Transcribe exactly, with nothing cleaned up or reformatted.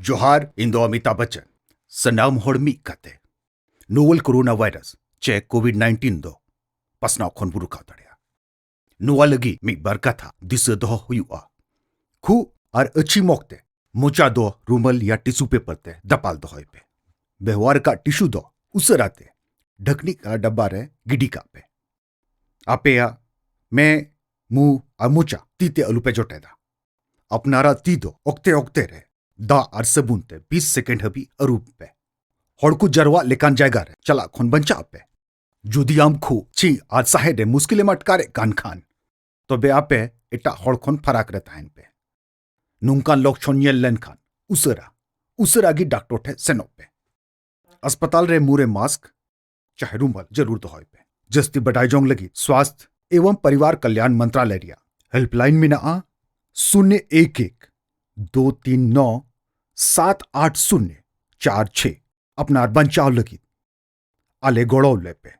ᱡᱚᱦᱟᱨ, ᱤᱧ ᱫᱚ ᱚᱢᱤᱛᱟᱵᱷ ᱵᱚᱪᱪᱚᱱ᱾ ᱥᱟᱱᱟᱢ ᱦᱚᱲ ᱢᱤᱫ ᱠᱟᱛᱮ ᱱᱳᱣᱮᱞ ᱠᱳᱨᱳᱱᱟ ᱵᱷᱟᱭᱨᱟᱥ ᱪᱮ ᱠᱳᱵᱷᱤᱰ ᱱᱟᱭᱤᱱᱴᱤᱱ ᱫᱚ ᱯᱟᱥᱱᱟᱣ ᱠᱷᱚᱱ ᱵᱚ ᱨᱚᱠᱷᱟᱣ ᱫᱟᱲᱮᱭᱟᱜᱼᱟ᱾ ᱱᱚᱣᱟ ᱞᱟᱹᱜᱤᱫ ᱢᱤᱫ ᱵᱟᱨ ᱠᱟᱛᱷᱟ ᱫᱤᱥᱟᱹ ᱫᱚᱦᱚ ᱦᱩᱭᱩᱜᱼᱟ᱾ ᱠᱷᱩᱜ ᱟᱨ ᱟᱹᱪᱷᱤᱢ ᱚᱠᱛᱮ ᱢᱚᱪᱟ ᱫᱚ ᱨᱩᱢᱟᱞ ᱭᱟ ᱴᱤᱥᱩ ᱯᱮᱯᱟᱨ ᱛᱮ ᱫᱟᱯᱟᱞ ᱫᱚᱦᱚᱭ ᱯᱮ᱾ ᱵᱮᱣᱦᱟᱨ ᱟᱠᱟᱫ ᱴᱤᱥᱩ ᱫᱚ ᱩᱥᱟᱹᱨᱟ ᱛᱮ ᱰᱷᱟᱹᱠᱱᱤ ᱟᱨ ᱰᱟᱵᱵᱟ ᱨᱮ ᱜᱤᱰᱤ ᱠᱟᱜ ᱯᱮ᱾ ᱟᱯᱮᱭᱟᱜ ᱢᱮ, ᱢᱩ ᱟᱨ ᱢᱚᱪᱟ ᱛᱤ ᱛᱮ ᱟᱞᱚᱯᱮ ᱡᱚᱴᱮᱫᱟ᱾ ᱟᱯᱱᱟᱨᱟᱜ ᱛᱤ ᱫᱚ ᱚᱠᱛᱮ ᱚᱠᱛᱮ ᱨᱮ ᱫᱟᱜ ᱟᱨ ᱥᱟᱵᱩᱱ ᱛᱮ ᱵᱤᱥ ᱥᱮᱠᱮᱱᱰ ᱦᱟᱹᱵᱤᱡ ᱟᱹᱨᱩᱵ ᱯᱮ᱾ ᱦᱚᱲ ᱠᱚ ᱡᱟᱨᱣᱟᱜ ᱞᱮᱠᱟᱱ ᱡᱟᱭᱜᱟ ᱨᱮ ᱪᱟᱞᱟᱜ ᱠᱷᱚᱱ ᱵᱟᱧᱪᱟᱜ ᱯᱮ᱾ ᱡᱩᱫᱤ ᱟᱢ ᱠᱷᱩᱜ, ᱪᱷᱤᱸᱠ ᱟᱨ ᱥᱟᱦᱮᱫ ᱨᱮ ᱢᱩᱥᱠᱤᱞᱮᱢ ᱟᱴᱠᱟᱨᱮᱫ ᱠᱟᱱ ᱠᱷᱟᱱ, ᱛᱚᱵᱮ ᱟᱯᱮ ᱮᱴᱟᱜ ᱦᱚᱲ ᱠᱷᱚᱱ ᱯᱷᱟᱨᱟᱠ ᱨᱮ ᱛᱟᱦᱮᱱ ᱯᱮ᱾ ᱱᱚᱝᱠᱟᱱ ᱞᱚᱠᱠᱷᱚᱱ ᱧᱮᱞ ᱞᱮᱱᱠᱷᱟᱱ ᱩᱥᱟᱹᱨᱟ, ᱩᱥᱟᱹᱨᱟ ᱜᱮ ᱰᱟᱠᱛᱚᱨ ᱴᱷᱮᱱ ᱥᱮᱱᱚᱜ ᱯᱮ᱾ ᱟᱥᱯᱟᱛᱟᱞ ᱨᱮ ᱢᱩ ᱨᱮ ᱢᱟᱥᱠ ᱪᱟᱦᱮ ᱨᱩᱢᱟᱞ ᱡᱟᱹᱨᱩᱲ ᱫᱚᱦᱚᱭ ᱯᱮ᱾ ᱡᱟᱹᱥᱛᱤ ᱵᱟᱰᱟᱭ ᱡᱚᱝ ᱞᱟᱹᱜᱤᱫ ᱥᱣᱟᱥᱛᱷ ᱮᱵᱚᱢ ᱯᱚᱨᱤᱵᱟᱨ ᱠᱟᱞᱭᱟᱱ ᱢᱚᱱᱛᱨᱟᱞᱚᱭ ᱨᱮᱭᱟᱜ ᱦᱮᱞᱯᱞᱟᱭᱤᱱ ᱢᱮᱱᱟᱜᱼᱟ, ᱥᱩᱱᱱᱚ ᱮᱠ ᱮᱠ ᱫᱩ ᱛᱤᱱ ᱱᱚ ᱥᱟᱛ ᱟᱴ ᱥᱩᱱᱱᱚ ᱪᱟᱨ ᱪᱷᱮ᱾ ᱟᱯᱱᱟᱨ ᱵᱟᱧᱪᱟᱣ ᱞᱟᱹᱜᱤᱫ ᱟᱞᱮ ᱜᱚᱲᱚ ᱞᱮᱯᱮ᱾